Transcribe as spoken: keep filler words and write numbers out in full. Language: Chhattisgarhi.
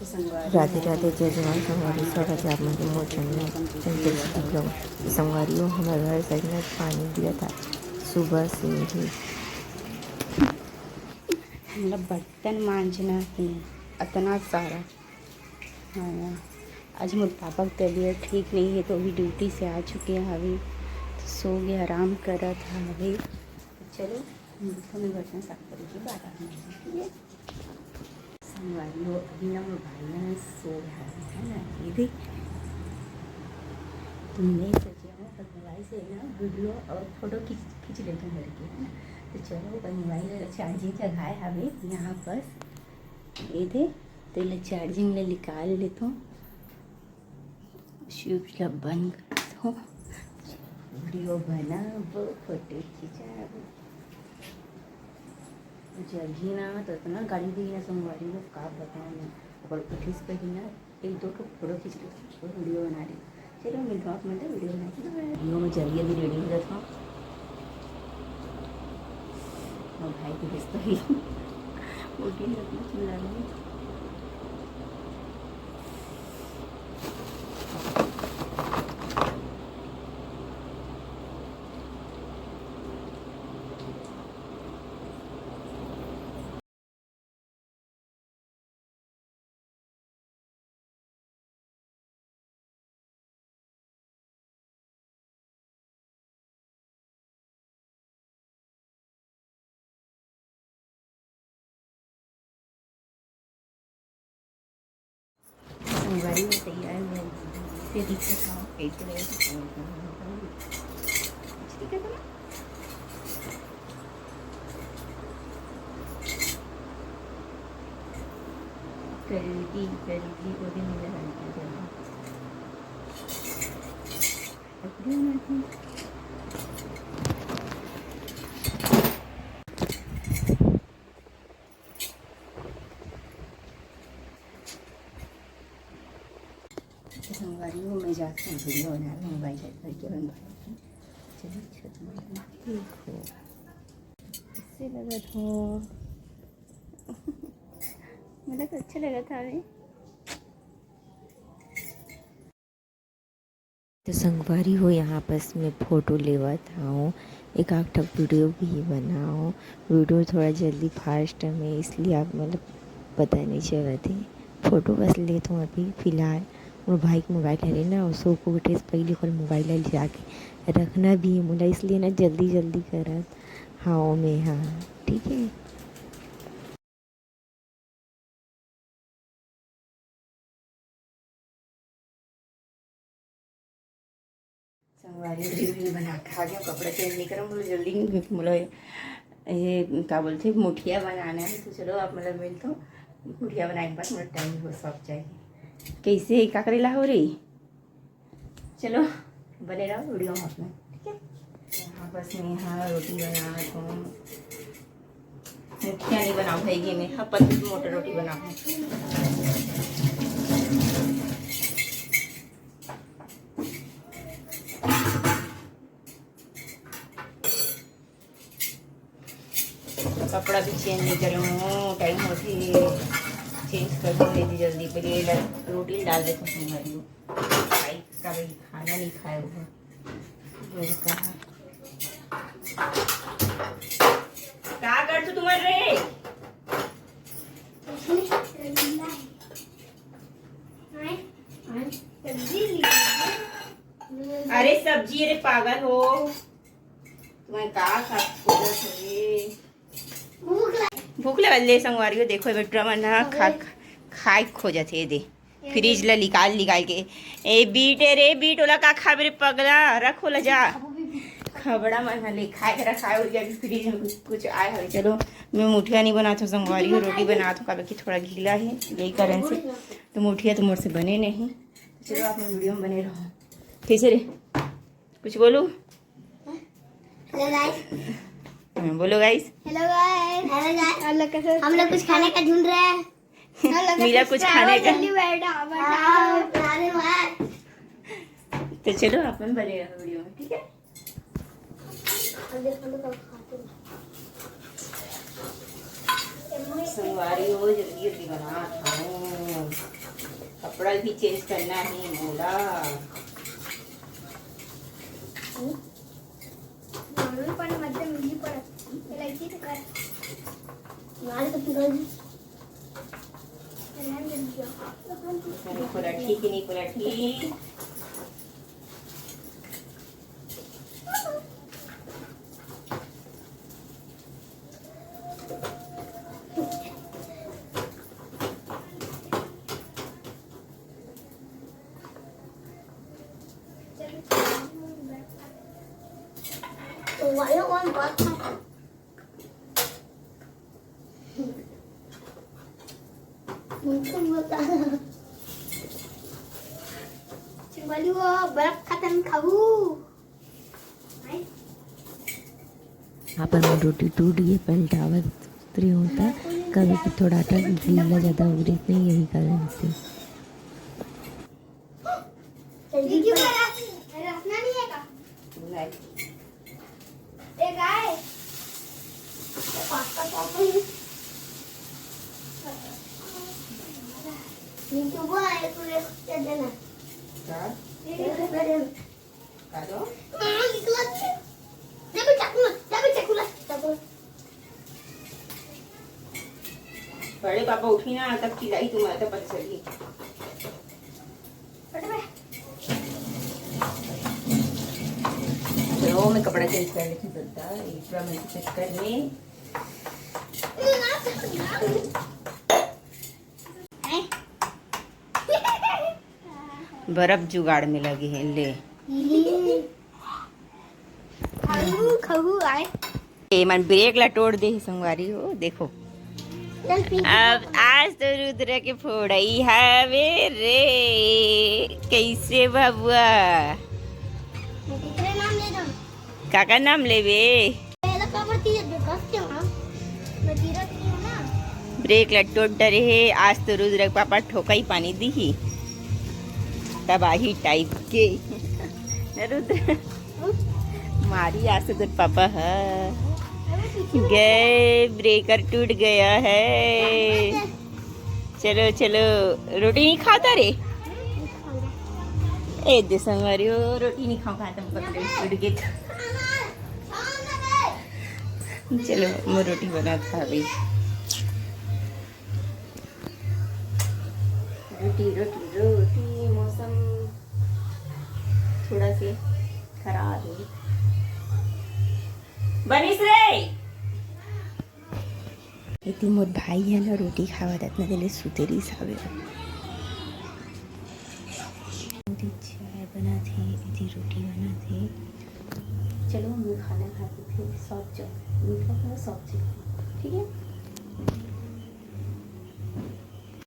राधे राधे, जय जवान संगवारी, स्वागत है आप मन के मोर चैनल में। संतोष टिकलो संगवारी हो, हमर घर साइड में पानी गिरत हे सुबह से ही। हमला बर्तन मांजना हे अतना सारा। हाँ, आज मोर पापा के तबीयत ठीक नहीं है, तो अभी ड्यूटी से आ चुके हैं अभी, तो सो गए, आराम करत हे अभी। चलो, हम बर्तन साफ करेंगे, बात आप लोग से, ठीक है? संगवारी हो, अभी ना मोर भाई ना सो रहा है, है ना, ये देख। तो मैं सोचे हूँ, पर मोबाइल से ना वीडियो और फोटो खींच, खींच लेती हूँ करके, है ना। तो चलो, पर मोबाइल चार्जिंग जगाए हवे यहाँ पर, ये दे, तो ये चार्जिंग ले निकाल लेता हूँ। स्विच ला बंद करत हूँ। वीडियो बनाबो, फोटो खिंचाबो। जल्दी ना तो इतना गाली दी ना संगवारी हो, का बताऊँ मैं। ओकर उठिस पहली ना एक दो ठो फोटो खींच लेथों, वीडियो बना लेथों। चलो, मिलथों आप मन ला वीडियो बना के। वीडियो में जल्दी जल्दी रेडी हो जाथों। मोर भाई के भेजता ही। वो भी अपना चिल्ला रहे। संगवारी हो, तैयार हो, फिर दिखत हव, कैसे रहे? ठीक है ना? करेगी, करेगी, वो दिन मेरा हल्दी करना। संगवारी हो, मैं जाती हूँ वीडियो बनाने, मोबाइल साइड करके बंद कर देती हूँ। चलो, छत में ठीक हो, इससे लगा था। मतलब, अच्छा लगा था अभी। तो संगवारी हो, यहाँ पास मैं फोटो लेवत हव, एक आध ठक वीडियो भी बनाव। वीडियो थोड़ा जल्दी फास्ट में, इसलिए आप, मतलब, पता नहीं चलत हे। फोटो बस लेत हव अभी फिलहाल। मोर भाई के मोबाइल हरे ना, वो सो के उठे से पहले ओकर मोबाइल ला लिया के रखना भी हे मोला, इसलिए ना जल्दी जल्दी करत हव मैं, हाँ, ठीक है। संगवारी वीडियो बना के आ गया, कपड़ा चेंज नहीं करूँ, बोलो जल्दी, बोलो ये का बोलते, मुठिया बनाना है। तो चलो, आप मतलब मिलथों, मुठिया बनाए के बाद मोला टाइम हो सब चाहिए। कैसे, का करेला हो रही? चलो, बने रहो वीडियो में अपने, ठीक है? यहाँ बस मैं यहाँ रोटी बनावत हव, मुठिया नहीं बनावत हव, ये मैं यहाँ पतली मोटी रोटी बनावत हव। कपड़ा भी चेंज नहीं करे हूँ, टाइम होथे चेंज कर दूँ, नहीं तो जल्दी पहले ये ला-, रोटी डाल देते हैं हमारी। भाई का भाई खाना नहीं खाए हुए। लड़का है। का कर तू तुम्हारे रे? अरे सब्जी, अरे पागल हो। तुम्हें का खा खोजत हवे? भूख लग-, भूख लगल ले संगवारी हो, देखो ये बेटरा मन ह खा, खाए खोजत हे दे। फ्रिज ला निकाल निकाल के। ए बीट, ए रे बीट, ओला का खाबे रे पगला, रख ओला जा। खबड़ा मन ह ले खाए के रखाए हो गया, फ्रिज में कुछ, कुछ आए हवे। चलो, मैं मुठिया नहीं बनात हव संगवारी हो, रोटी बनात हव, काबर कि थोड़ा गीला हे, यही कारण से। तो मुठिया तो मोर से बने नहीं। चलो, आप मन वीडियो में बने रहो। कैसे रे? कुछ बोलू? हेलो गाइस। हाँ, बोलो गाइस। हेलो गाइस। हेलो गाइस। हम लोग कैसे, हम लोग कुछ खाने का ढूंढ रहे हैं। हम लोग मीरा कुछ खाने का। जल्दी बैठा, बैठा। हाँ, अरे वाह। तो चलो, आप मन बने रहो वीडियो में, ठीक है? संगवारी हो, जल्दी जल्दी बना खाओ। कपड़ा भी चेंज करना है मोला। पलटी कि नहीं पलटी? चिंगवाली वो बर्फ खत्म खाऊ। अपन रोटी टूट गई, पलटावत रही होता, कभी भी थोड़ा आटा गीला ज्यादा हो रही नहीं, यही कारण से। जल्दी क्यों करा? रखना नहीं है का? नहीं। ए गाय, ये पास्ता कॉफी। ये तो वो है, तू ये क्या देना? क्या? ये क्या देना? हेलो? हाँ, निकला। जा बे, चाकू ला, जा बे, चाकू ला, चाकू ला। बड़े पापा उठी ना, तब चिल्लाई तुम्हारे, तब पता चली। हट बे। चलो, मैं कपड़ा चेंज कर लेती हूँ, बता, एक बार मैं चेक कर ले। बर्फ जुगाड़ में लगे हैं, ले। खहू, खहू आए। ए मन ब्रेक ला तोड़ दे हे संगवारी हो, देखो। चल, पी। अब आज तो रुद्र के फोड़ई हवे रे। कैसे बबुआ? तेरे नाम ले दो। काका नाम लेबे? पहला पापा तीर बे, बस क्यों ना? मैं तीरथ नहीं हूँ ना। ब्रेक ला तोड़ डरे हे, आज तो रुद्र के पापा ठोकई पानी दीही। तबाही टाइप के। ना रुद्र? मारी आज तो तेरे पापा है। अबे पीछे गए, ब्रेकर टूट गया है। चलो, चलो, रोटी नहीं खाता रे? ए, दे संगवारी हो, रोटी नहीं खाओ, खाता मतलब उठ गए। चलो, मैं रोटी बना था अभी। रोटी, रोटी, रोटी, मौसम थोड़ा से खराब है। बनिस रे। एती मोर भाई है ना, रोटी खावत अतना देर ले सुते रहिस हावे। एती चाय बनाथे, एती रोटी बनाथे। चलो, मैं खाना खा के फिर सो जाओ, मीठा खाओ, सो जाओ, ठीक है?